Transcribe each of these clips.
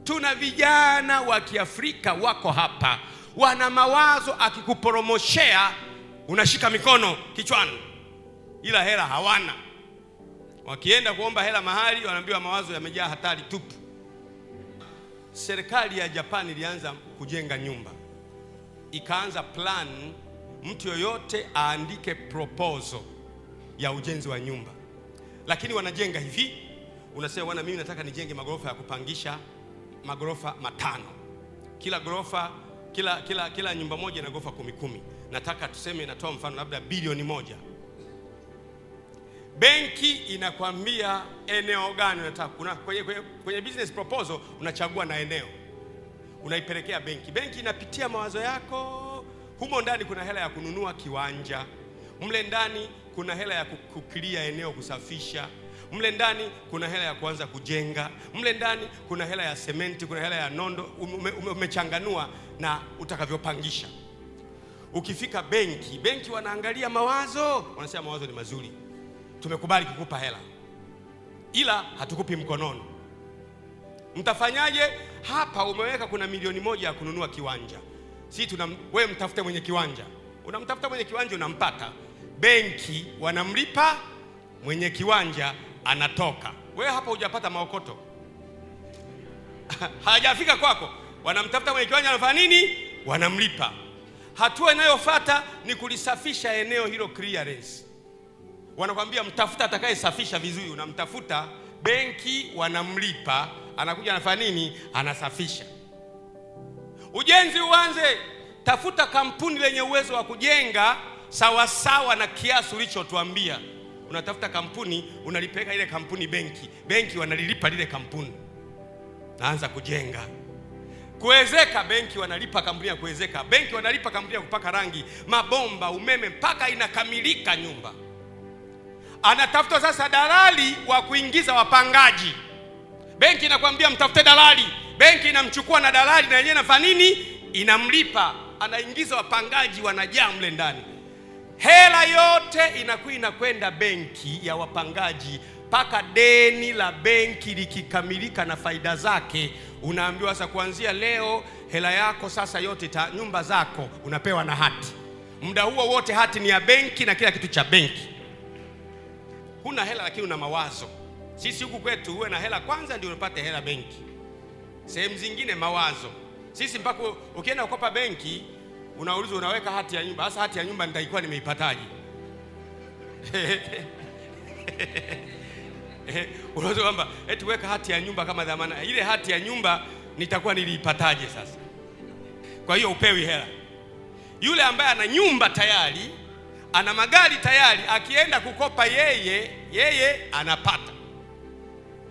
Tuna vijana wa Kiafrika wako hapa, wana mawazo, akikuporomoshea unashika mikono kichwani, ila hela hawana. Wakienda kuomba hela mahali wanaambiwa mawazo yamejaa hatari tupu. Serikali ya Japani ilianza kujenga nyumba, ikaanza plan, mtu yoyote aandike proposal ya ujenzi wa nyumba. Lakini wanajenga hivi, unasema bwana, mimi nataka nijenge magorofa ya kupangisha, magorofa 5, kila gorofa, kila kila kila nyumba moja ina gorofa 10 10. Nataka tuseme, natoa mfano, labda bilioni 1. Benki inakwambia eneo gani unataka. Kuna kwenye business proposal unachagua na eneo, unaipelekea benki. Benki inapitia mawazo yako. Humo ndani kuna hela ya kununua kiwanja, mle ndani kuna hela ya kuclear eneo, kusafisha, mle ndani kuna hela ya kuanza kujenga, mle ndani kuna hela ya sementi, kuna hela ya nondo. Umechanganua na utakavyopangisha. Ukifika benki, benki wanaangalia mawazo, wanasema mawazo ni mazuri, tumekubali kukupa hela, ila hatukupi mkononi. Mtafanyaje? Hapa umeweka kuna milioni 1 ya kununua kiwanja, si tuna wewe, mtafute mwenye kiwanja. Unamtafuta mwenye kiwanja, unampata. Benki wanamlipa mwenye kiwanja, anatoka. Wewe hapa hujapata maokoto, hajafika kwako. Wanamtafuta mwenye kiwanja, anafanya nini? Wanamlipa. Hatua inayofuata ni kulisafisha eneo hilo, clearance. Wanakwambia mtafuta atakayesafisha vizuri, unamtafuta, benki wanamlipa, anakuja anafanya nini? Anasafisha. Ujenzi uanze, tafuta kampuni lenye uwezo wa kujenga sawasawa na kiasi ulichotuambia. Unatafuta kampuni, unalipeleka ile kampuni benki, benki wanalilipa lile kampuni, naanza kujenga. Kuezeka, benki wanalipa kampuni ya kuezeka, benki wanalipa kampuni ya kupaka rangi, mabomba, umeme, mpaka inakamilika nyumba. Anatafuta sasa dalali wa kuingiza wapangaji. Benki inakwambia mtafute dalali, benki inamchukua na dalali na yenyewe inafanya nini? Inamlipa, anaingiza wapangaji, wanajaa mle ndani. Hela yote inakuwa inakwenda benki ya wapangaji mpaka deni la benki likikamilika na faida zake, unaambiwa sasa, kuanzia leo hela yako sasa yote nyumba zako unapewa na hati. Muda huo wote hati ni ya benki na kila kitu cha benki. Huna hela lakini una mawazo. Sisi huku kwetu uwe na hela kwanza ndio upate hela benki. Sehemu zingine mawazo. Sisi mpaka ukienda kukopa benki unaulizwa unaweka hati ya nyumba. Sasa hati ya nyumba nitaikuwa nimeipataje? Unaweza kwamba eti weka hati ya nyumba kama dhamana. Ile hati ya nyumba nitakuwa niliipataje sasa? Kwa hiyo upewi hela. Yule ambaye ana nyumba tayari, ana magari tayari, akienda kukopa yeye anapata,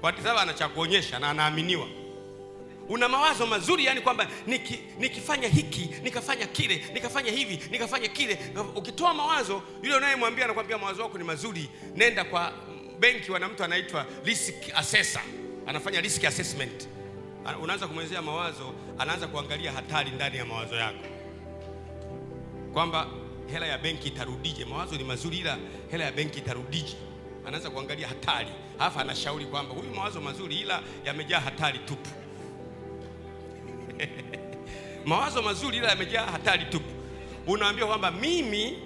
kwa sababu ana cha kuonyesha na anaaminiwa. Una mawazo mazuri, yani kwamba nikifanya hiki, nikafanya kile, nikafanya hivi, nikafanya kile. Ukitoa mawazo, yule unayemwambia anakuambia mawazo yako ni mazuri, nenda kwa benki, wana mtu anaitwa risk assessor, anafanya risk assessment. Unaanza kumwelezea mawazo, anaanza kuangalia hatari ndani ya mawazo yako, kwamba hela ya benki itarudije? Mawazo ni mazuri, ila hela ya benki itarudije? Anaanza kuangalia hatari, halafu anashauri kwamba huyu mawazo mazuri, ila yamejaa hatari tupu. Mawazo mazuri ila yamejaa hatari tupu. Unaambiwa kwamba mimi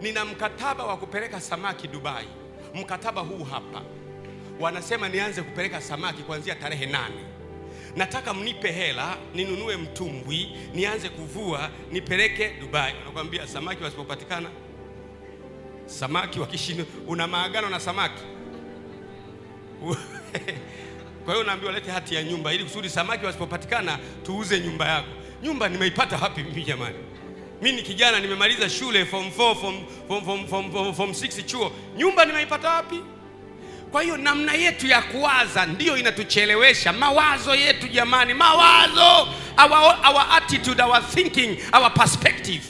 nina mkataba wa kupeleka samaki Dubai, mkataba huu hapa, wanasema nianze kupeleka samaki kuanzia tarehe 8. Nataka mnipe hela ninunue mtumbwi nianze kuvua nipeleke Dubai. Wanakuambia samaki wasipopatikana, samaki wakishindwa, una maagano na samaki. Kwa hiyo unaambiwa lete hati ya nyumba ili kusudi samaki wasipopatikana tuuze nyumba yako. Nyumba nimeipata wapi mimi jamani? Mimi ni kijana nimemaliza shule form 4, form 6 chuo. Nyumba nimeipata wapi? Kwa hiyo namna yetu ya kuwaza ndiyo inatuchelewesha. Mawazo yetu jamani, mawazo, our attitude, our thinking, our perspective.